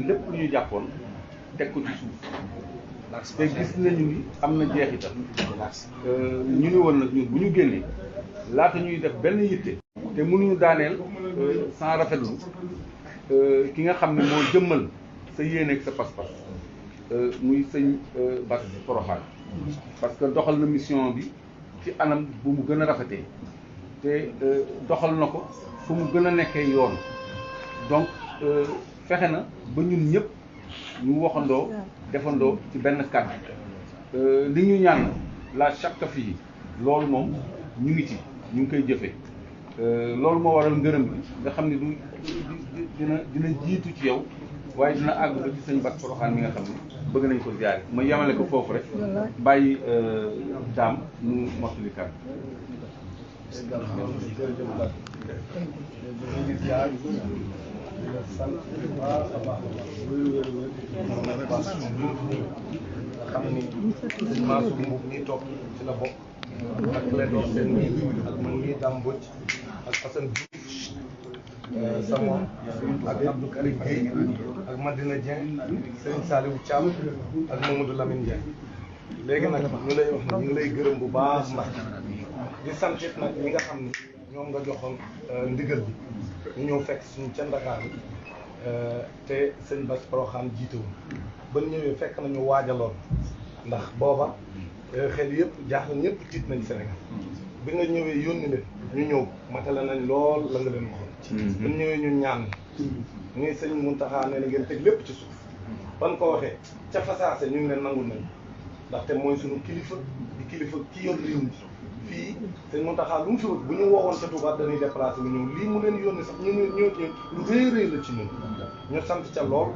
lépp lu ñu jàppoon teg ko ci suuf te gis nañu ni am na jeexital ñu ni woon nag ñun bu ñu génnee laata ñuy def benn yitte te mënuñu daaneel sans rafetlu ki nga xam ne moo jëmmal sa yéene ak sa pas-pas muy sëñ Bass Porokhane parce que doxal na mission bi ci anam bu mu gën a rafetee te doxal na ko fu mu gën a nekkee yoon donc fexe na ba ñun ñëpp ñu waxandoo defandoo ci benn kàddu li ñu ñaan la chaque fii loolu moom ñu ngi ci ñu ngi koy jëfee loolu moo waral ngërëm bi nga xam ne du dina jiitu ci yow waaye dina àgg ba ci sëñ Bass Porokhane mi nga xam ne bëgg nañ ko ziare ma yemale ko foofu rek bàyyi daam nu mottali kàddu sant bu baax a baax xam ni sëñ Mansour Mboub ñi toog ci la bokk ak Clédor Sène ak man mii Dame Mbodj ak Assane Diouf sama ak Abdou Karim Gueye ak Madina Dieng Serigne Saliou Thiam ak Mamadou Lamine Dieng léegi nag ñu lay wax ne ñu ngi lay gërëm bu baax ndax di sant it nag ñi nga xam ni ñoom nga joxoon ndigal bi ñu ñëw fekk suñu ca Ndakaaru te sëñ Bass Porokhane jiite woon ba ñëwee fekk nañu waajaloon ndax booba xel yëpp jaaxle ñëpp tiit nañ Sénégal bi nga ñëwee yónni leen ñu ñëw matale nañ lool la nga leen waxoon. ba ñëwee ñu ñaan ñuy sëñ Mountakha ne na ngeen teg lépp ci suuf ban ko waxee ca fasaase ñu ngi leen nangul nañ ndaxte mooy suñu kilifa di kilifa ki yor réew mi fii sëñ Mountakha lu mu fi bu ñu woowoon ca Touba dañuy déplacé lu ñëw lii mu leen yónni sax ñu lu rëy rëy la ci ñun ñu sant ca lool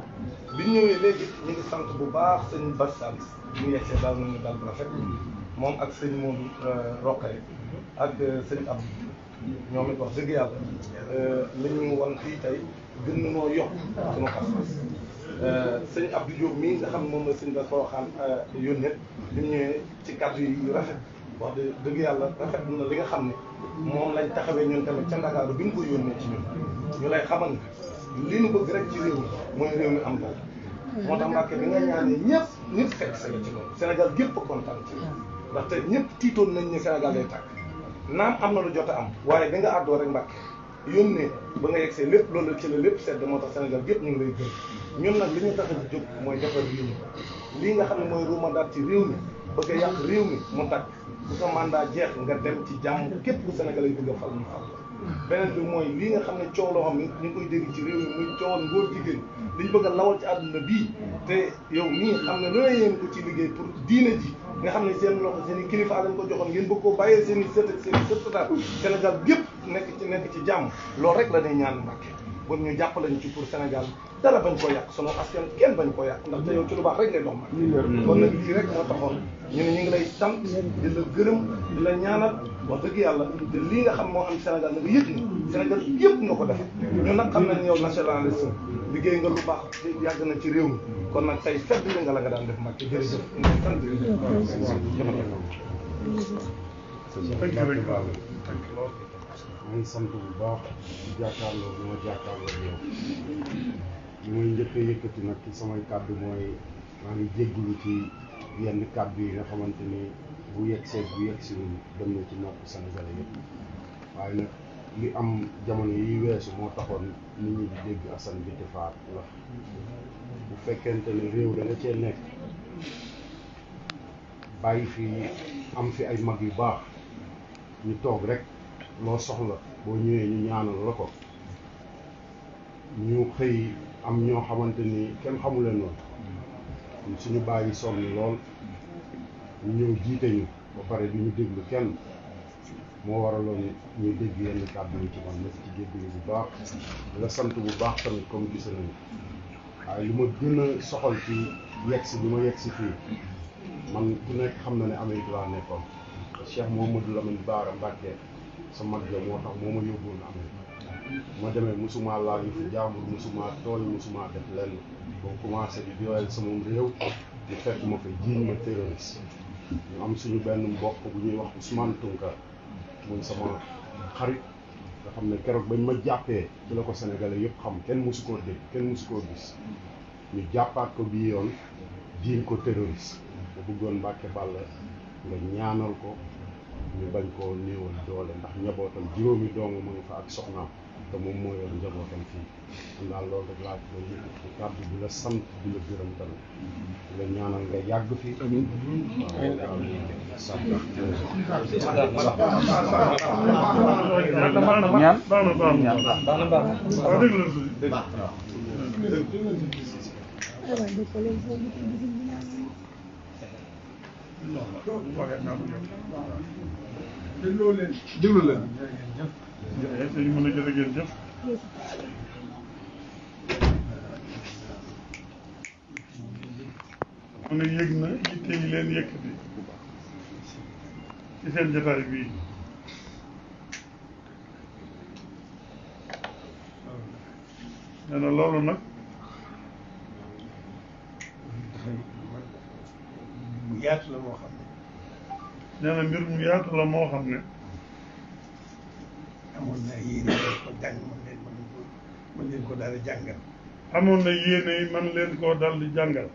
bi ñëwee léegi ñu ngi sant bu baax sëñ Bass Sall ñu yegsee daal nañu daal bu rafet moom ak sëñ Modou Rokhaya ak sëñ Abdou ñoom it wax dëgg yàlla li ñu wan fii tey gën nañoo yokk suñu pas-pas sëñ Abdou Diop mii nga xam ne moom la sëñ Bass Porokhane yónnee bi ñu ñëwee ci kàddu yi rafet wax dëgg yàlla rafet na li nga xam ne moom lañ taxawee ñun tamit ca Ndakaaru bi ñu ko yónnee ci ñun ñu lay xamal ne li ñu bëgg rek ci réew mi mooy réew mi am dal moo tax Mbàkke bi nga ñaanee ñëpp fekk sa ci loolu Sénégal gépp kontaan ci ndaxte ñëpp tiitoon nañ ne Sénégal day tàkk naam am na lu jot a am waaye bi nga àddoo rek Mbàkke yónnee ba nga yegsee lépp loolu ci la lépp sedd moo tax Sénégal gépp ñu ngi lay gërëm ñun nag li ñu tax a jóg mooy defar réew mi lii nga xam ne mooy ruumandaat ci réew mi bëgg a yàq réew mi mu tàkk bu sa mandat jeex nga dem ci jàmm képp ku Sénégal yi bëgg a fal ñu fal beneen bi mooy lii nga xam ne coow loo xam ne ñu ngi koy dégg ci réew mi muy coowal ngóor jigéen li ñu bëgg a lawal ci àdduna bii te yow nii xam ne loola yéen ko ci liggéey pour diine ji nga xam ne seen loxo seen i kilifa lañ ko joxoon ngeen bëgg koo bàyyee seen i sët ak seen i sëtataat Sénégal gépp nekk ci jàmm loolu rek la ñuy ñaan Mbàkke bon ñu jàppale ñu ci pour Sénégal dara bañ koo yàq sunu askan kenn bañ koo yàq ndaxte yow ci lu baax rek ngay dox Mbàkke kon nag lii rek moo taxoon ñu ne ñu ngi lay sant di la gërëm di la ñaanal wax dëgg yàlla te lii nga xam moo am Sénégal na nga yëg ni Sénégal yëpp nga ko defal ñun nag xam nañ yow nationaliste liggéey nga lu baax yàgg na ci réew mi kon nag tey fedd li nga la nga daan def Mbàkke jërëjëf ñu ngi sant maa ngi sant bu baax di jàkkaarloo bi ma jàkkaarloo yow li may njëkk a yëkkati nag ci samay kàddu mooy maa ngi jéggulu ci yenn kàddu yi nga xamante ni bu yegsee bu yegsi dem na ci nopp Sénégalais yëpp waaye nag li am jamono yi weesu moo taxoon nit ñi di dégg Assane bi faat la bu fekkente ne réew da nga cee nekk bàyyi fi am fi ay mag yu baax ñu toog rek loo soxla boo ñëwee ñu ñaanal la ko ñu xëy am ñoo xamante ni kenn xamuleen noonu suñu bàyyi sonn lool ñu ñëw jiite ñu ba pare du ñu déglu kenn moo waraloon ñuy dégg yenn kàddu yi ci man na ci déglu bu baax la sant bu baax tamit comme gis nañu waaye li ma gën a soxal ci yegsi bi ma yegsi fii man ku nekk xam na ne Amérique laa nekkoon Cheikh Mouhamadou Lamine Bara Mbacké sa mag la moo tax moo ma yóbbuwoon Amérique ma demee musuma laal yu fi jàmbur musuma tooñ musuma def lenn boo commencé di jooyal sama réew di fekk ma fa jiiñ ma terroriste ñu am suñu benn mbokk bu ñuy wax Ousmane Tounkara muy sama xarit nga xam ne keroog bañ ma jàppee ci la ko Sénégalais yëpp xam kenn mosu koo dégg kenn mosu koo gis ñu jàppaat ko bii yoon jiiñ ko terroriste ba bëggoon Mbàkke Balla nga ñaanal ko ñu bañ koo néewal doole ndax njabootam juróomi dong mu ngi fa ak soxnaam te moom moo yor njabootam fii am daal loolu rek laa ko yëkkati kàddu di la sant di la gërëm tamit di la ñaanal nga yàgg fi déglu leen dañu mën a jërë ngeen jëf mu ne yëg na yitte yi leen yëkkati ci seen jotaay bii nee na loolu nag mu yaatu la moo xam ne nee na mbir mu yaatu la moo xam ne amoon na yéene ko jàng mën leen ko daal di jàngal amoon na yéene yi man leen koo dal di jàngal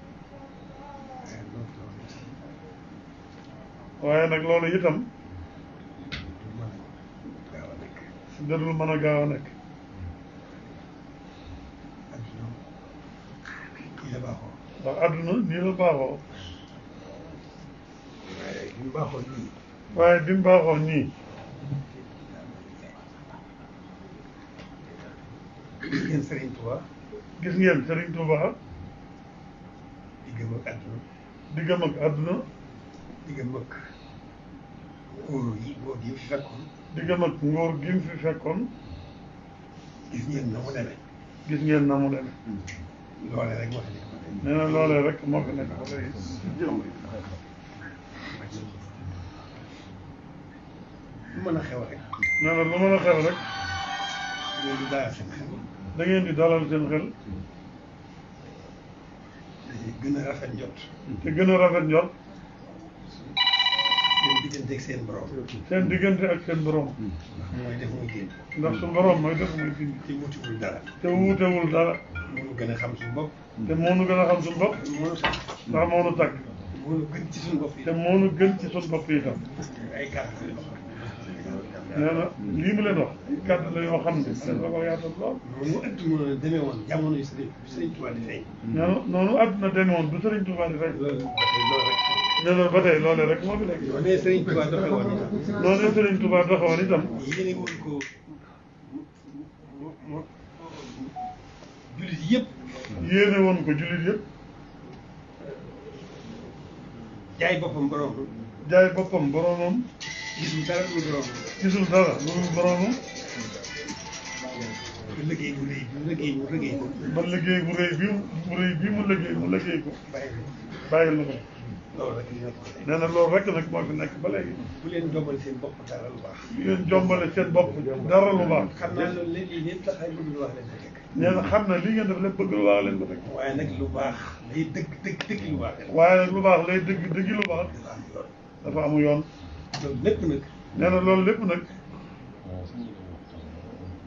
waaye nag loolu itam dadul mën a gaaw a nekk kii la baaxoo ndax àdduna nii la baaxoo waaye bi mu baaxoo nii waaye bi mu baaxoo nii gis ngeen Serigne Touba gis ngeen Serigne Touba diggam ak àdduna diggam ak àdduna diggam ak nguur gi fi fekkoon diggam ak nguur gi mu fi fekkoon gis ngeen na mu demee gis ngeen na mu demee loolee rek moo fi nekk nee na loolee rek moo fi nekk ba léegi lu mën a xew rek nee na lu mën a xew rek ngeen di dalal seen xel da ngeen di dalal seen xel dañuy gën a rafet njot te gën a rafet njort seen diggante ak seen borom seen diggante ak seen borom ndax mooy def muy génn ndax su borom mooy def muy dindi te wutiwul dara te wuutewul dara moo gën a xam suñu bopp te moo nu gën a xam suñu bopp moo nu sax ndax moo nu tàgg moo nu gën ci suñu bopp yi te moo nu gën ci suñu bopp itam ay kàddu la nee na lii mu leen wax kàddu la yoo xam ne dañ la ko yaatal lool noonu adduna demee woon jamono yi Sëriñ Tuubaa di feeñ nee na noonu àdduna demee woon du Sëriñ Tuubaa di fay loolu rek nee na ba tey loolee rek moo fi nekk noonu Sëriñ Tuubaa doxe woon itam noonu Sëriñ Tuubaa doxewoon itam yéene woon ko jullit yëpp yéene woon ko jullit yëpp jaay boppam borom jaay boppam boromam gisul dara lu borom gisul dara lu dul boromam ba liggéey bu rëy bu liggéey mu liggéey ko ba liggéey bu rëy bi mu liggéey ko bàyyi bàyyil na ko loolu rek nekk nee na loolu rek nag moo fi nekk ba léegi bu leen jombal seen bopp dara lu baax bu ngeen jombale seen bopp dara lu baax xam naa loolu léegi lépp tax ay bëgg lu wax leen ko teg nee na xam na li ngeen def lépp bëgg lu baax leen ko teg waaye nag lu baax lay dëgg lu baax waaye nag lu baax lay dëgg lu baax dafa amu yoon loolu lépp nag nee na loolu lépp nag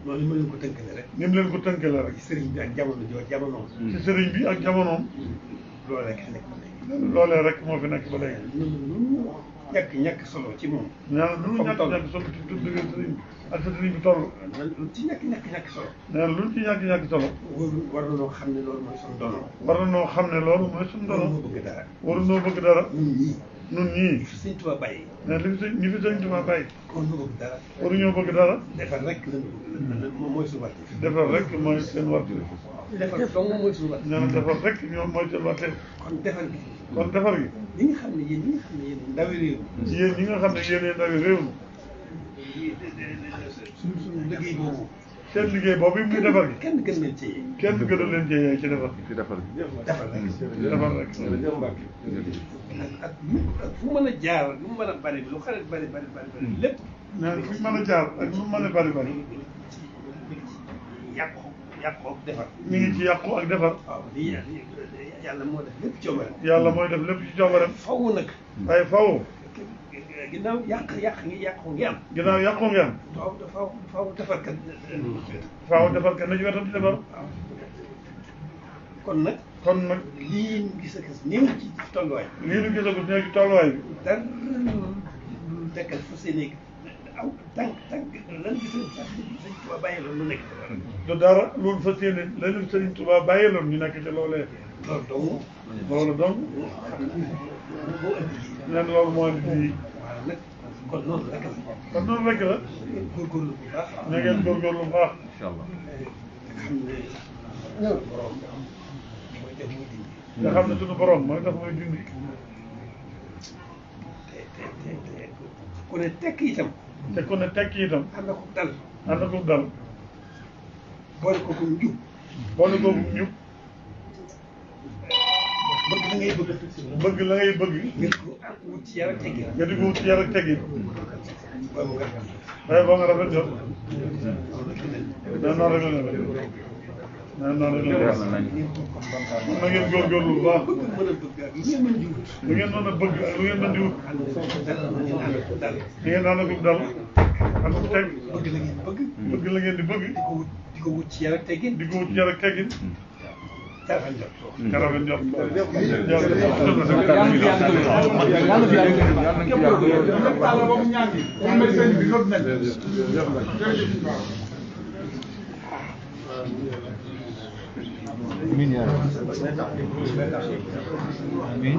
loolu ma leen ko tënkale rek ni mu leen ko tënkale rek ci sëriñ bi ak jamono jamonoom ci sëriñ bi ak jamonoom loolu rek nekk ba léegi loolee rek moo fi nekk ba léegi ñàkk solo ci moom nee na lu ñu ñàkk solo ci tudd ngeen sëriñ bi ak sa sëriñ bi toll lu ci ñàkk solo nee na lu ñu ci ñàkk solo war na noo xam ne loolu mooy suñu dono war na noo xam ne loolu mooy suñu dono moo bëgg dara waru noo bëgg dara ñun nun ñii ñii fi Sëriñ Tuubaa bàyyi nee na ñi fi sëriñ Tuubaa bàyyi kon nu bëgg dara waru ñoo bëgg dara defar rek moom mooy suñu wàtte defar rek mooy seen wartu defar dong mooy suñu wàtte nee na defar rek ñoom mooy seen warteef kon defar gi kon defar gi ñi nga xam ne yéen ndawi réew yéen ñi nga xam ne yéenee ndawi réew mi suñu liggéey boobu seen liggéey boobu muy defar gi kenn gën leen ci kenn gënu leen ci yeey ci defar ci defar defar rek defar rek ak fu mën a jaar lu mu mën a bari lu xarit bari lépp nee na fu mën a jaar ak lu mën a bari yàqu defar mi ngi ci yàqu ak defar waaw lii yàlla moo def lépp coobare yàlla mooy def lépp ci coobareem faw nag waaye faw ginnaaw yàqu ngi am ginnaaw yàqu nga am faw defarkat faaw defar kenn ci wetam ci defar kon nag kon nag lii ñu gis ak néew ci tolluwaay. lii nu gisagul néew ci tolluwaay bi. dara lu dekkal fa seen aw tànk lan gis nañ sax Sëñ Tuubaa bàyyi loon lu nekk. du dara loolu fas yéene la leen Sëriñ Tuubaa bàyyi loon ñu nekk ci loolee. loolu dong. nee na loolu moo indi lii. waaw nag kon noonu rek la. kon noonu rek la. góorgóorlu bu baax. na ngeen góorgóorlu bu baax. incha allah. nga xam ne suñu borom mooy tax mooy dindi. te ku ne tekk itam. te ku ne tekk itam. ànd ko dal. ànd ko dal. boole ko njub. boole ko njub. bëgg la ngay bëgg. bëgg la ngay bëgg. nga di ko wut ci yar ak teggin. nga di ko wut ci yar ak teggin. boobu nga xam. waaye boo nga rafet jot. nee naa rek la ne nee naa rek la ne. na ngeen góorgóorlu bu baax. lu ngeen mën a bëgg ak lu ngeen mën di wut. lu ngeen mën di wut. dal di ngeen naan ak dal. ak ko teg. bëgg la ngeen bëgg. bëgg la ngeen di bëgg. di ko wut ci yar ak teggin. di ko wut ci yar ak teggin. rafet jot. rafet jot. amiin yaa amiin.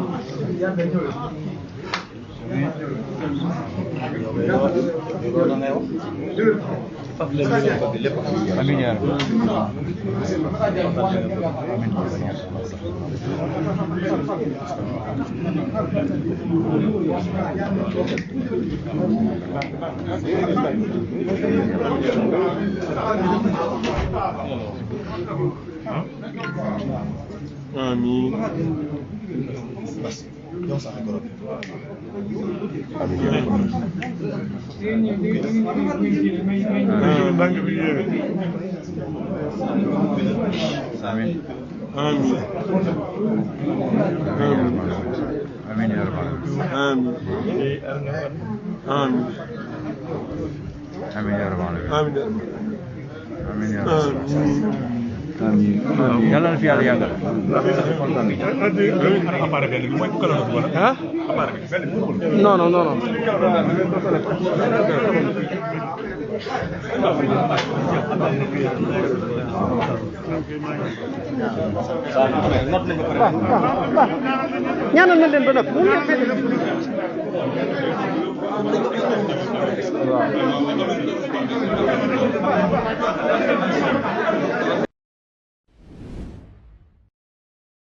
amiin yaa amiin. ndànk bi yéene. amiin. amiin. amiin yaa rabbal amiin. amiin. amiin yaa rabbal amiin. amiin yaa rabbal amiin. yàlla na fi yàlla yàggal. ah. non non non non. ñaanal na leen ba noppi mu ngi leen fekk.